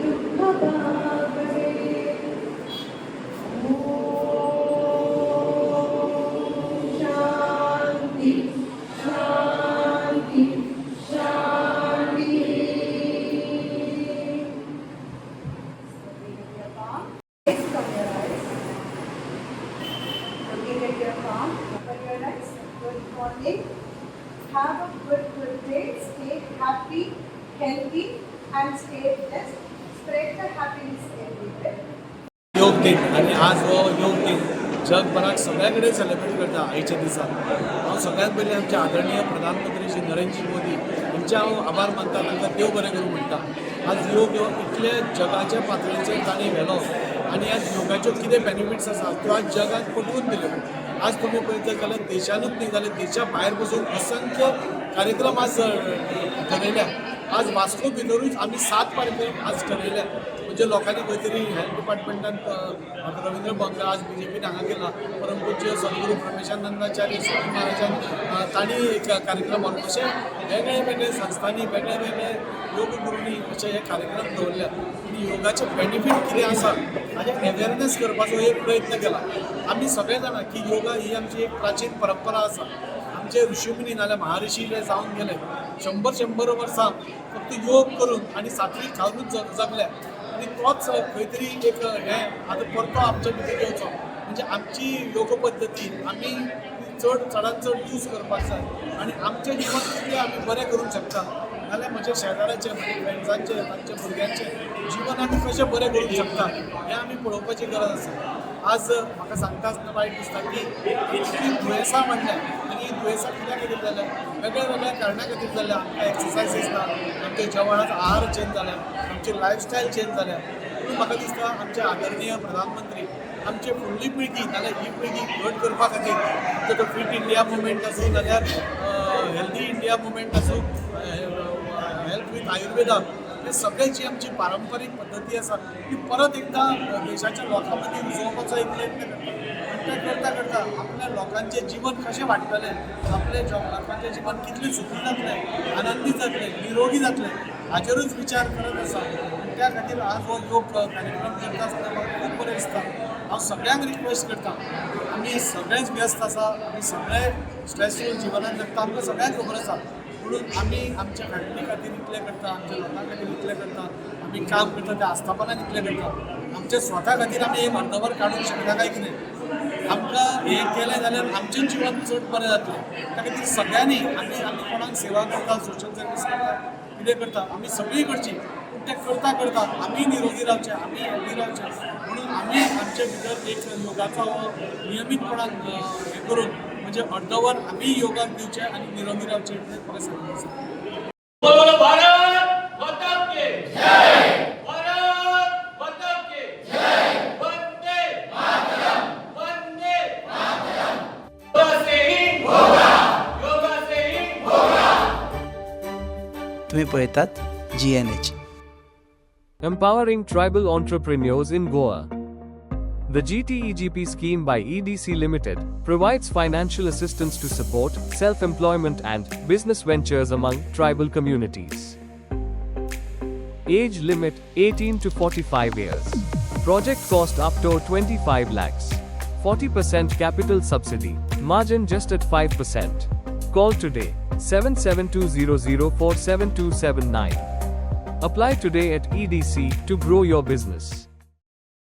दुःख ॐ शांती शांती शांती. Your palm. Eyes from your eyes. Looking at your palm, open your eyes. Good morning. Have a good, good day. Stay happy, healthy, and stay blessed. Spread the happiness everywhere. योग दिन आनी आज हो योग दिन जगभराक सगळ्या कडेन सेलिब्रेट करता आयच्या दिसा. हांव सगळ्यांत पयलीं आमचे आदरणीय प्रधानमंत्री श्री नरेंद्र मोदी हांचे हांव आभार मानता, तांकां देव बरें करूं म्हणटा. आज योग हो इतले जगाच्या पातळेचेर तांणी व्हेलो आनी आज योगाच्यो कितें बेनिफिट्स आसा त्यो आज जगाक पटवून दिल्यो. आज तुमी पळयत जाल्यार देशानूच न्ही जाल्यार देशा भायर पसून असंख्य कार्यक्रम आज ठरयल्या. आज वास्को भितरूच आमी सात कार्यक्रम आज ठरयल्या. म्हणजे लोकांनी खंय तरी हेल्थ डिपार्टमेंटान रविंद्र भवन आज बीजेपीन हांगा केला. परमपूज्य सद्गुरू रमेशानंदाचार्य स्वामी महाराजान तांणी एक कार्यक्रम व्हरलो. अशे वेगळे वेगळे संस्थांनी, वेगळे वेगळे योग गुरूंनी अशे हे कार्यक्रम दवरल्यात आनी योगाचे बेनिफीट कितें आसा हाजें अवेरनेस करपाचो एक प्रयत्न केला. आमी सगळे जाणा की योगा ही आमची एक प्राचीन परंपरा आसा. आमचे ऋषीमुनी नाल्यार महाऋषी जे जावन गेले, शंबर शंबर वर्सां फक्त योग करून आनी सात्वीक खावनूच जगले आनी तोच खंय तरी एक हें आतां परतो आमच्या भितर येवचो. म्हणजे आमची योग पद्दती आमी चड चडान चड यूज करपाक जाय आनी आमचें जिवन कितलें आमी बरें करूंक शकता, नाल्यार म्हज्या शेजाऱ्याचें, म्हज्या फ्रेंड्सांचें, तांच्या भुरग्यांचें जिवन आमी कशें बरें करूंक शकता हें आमी पळोवपाची गरज आसा. आज म्हाका सांगता आसतना वायट दिसता की इतलीं दुयेंसां वाडल्या आनी हीं दुयेंसां कित्या खातीर जाल्या? वेगळ्या वेगळ्या कारणां खातीर जाल्या. आमकां एक्सरसायजीस ना, आमच्या जेवणाचो आहार चेंज जाल्या, आमची लायफस्टायल चेंज जाल्या. पूण म्हाका दिसता आमचे आदरणीय प्रधानमंत्री आमची फुडली पिळगी नाल्यार ही पिळगी घट करपा खातीर आमचो तो फिट इंडिया मुवमेंट आसूं, नाल्यार हेल्दी इंडिया मुवमेंट आसूं, हेल्थ विथ आयुर्वेदा, हे सगळे जी आमची पारंपरीक पद्दती आसा ती परत एकदां देशाच्या लोकां मदीं रुजोवपाचो एक प्रयत्न करता. आनी तें करता करता आपल्या लोकांचें जीवन कशें वाडटलें, आपल्या लोकांचें जीवन कितलें सुखी जातलें, आनंदी जातलें, निरोगी जातलें हाचेरूच विचार करत आसा. आनी त्या खातीर आज हो योग कार्यक्रम करता आसतना म्हाका खूब बरें दिसता. हांव सगळ्यांक रिक्वेस्ट करता, आमी सगळेच व्यस्त आसा, आमी सगळे स्ट्रेसफूल जिवनान जगता, आमकां सगळ्यांक खबर आसा. म्हणून आमी आमच्या फॅमिली खातीर इतलें करता, आमच्या लोकां खातीर इतलें करता, आमी काम करता त्या आस्थापनान इतलें करता, आमच्या स्वता खातीर आमी एक अर्दवर काडूंक शकना काय कितें? आमकां हें केलें जाल्यार आमचें जिवन चड बरें जातलें. त्या खातीर सगळ्यांनी आमी कोणाक सेवा करता, सोशल सर्वीस करता, कितें करता, आमी सगळीं करची. पूण तें करता करता आमी निरोगी रावचें, आमी हेल्दी रावचें म्हणून आमी आमचे भितर एक योगाचो हो नियमीतपणान हें करून, म्हणजे अर्दवर आमी योगाक दिवचें आनी निरोगी रावचें, इतलेंच म्हाका सांगपाक आसा. बोलो भारत माता की जय! भारत माता की जय! वंदे मातरम! वंदे मातरम! योगा से ही होगा, योगा से ही होगा. तुम्ही पळयतात GNH. Empowering tribal entrepreneurs in Goa. The GTEGP scheme by EDC Limited provides financial assistance to support self employment and business ventures among tribal communities. Age limit 18 to 45 years. Project cost up to 25 lakhs. 40% capital subsidy, margin just at 5%. Call today 77200 47279. Apply today at EDC to grow your business.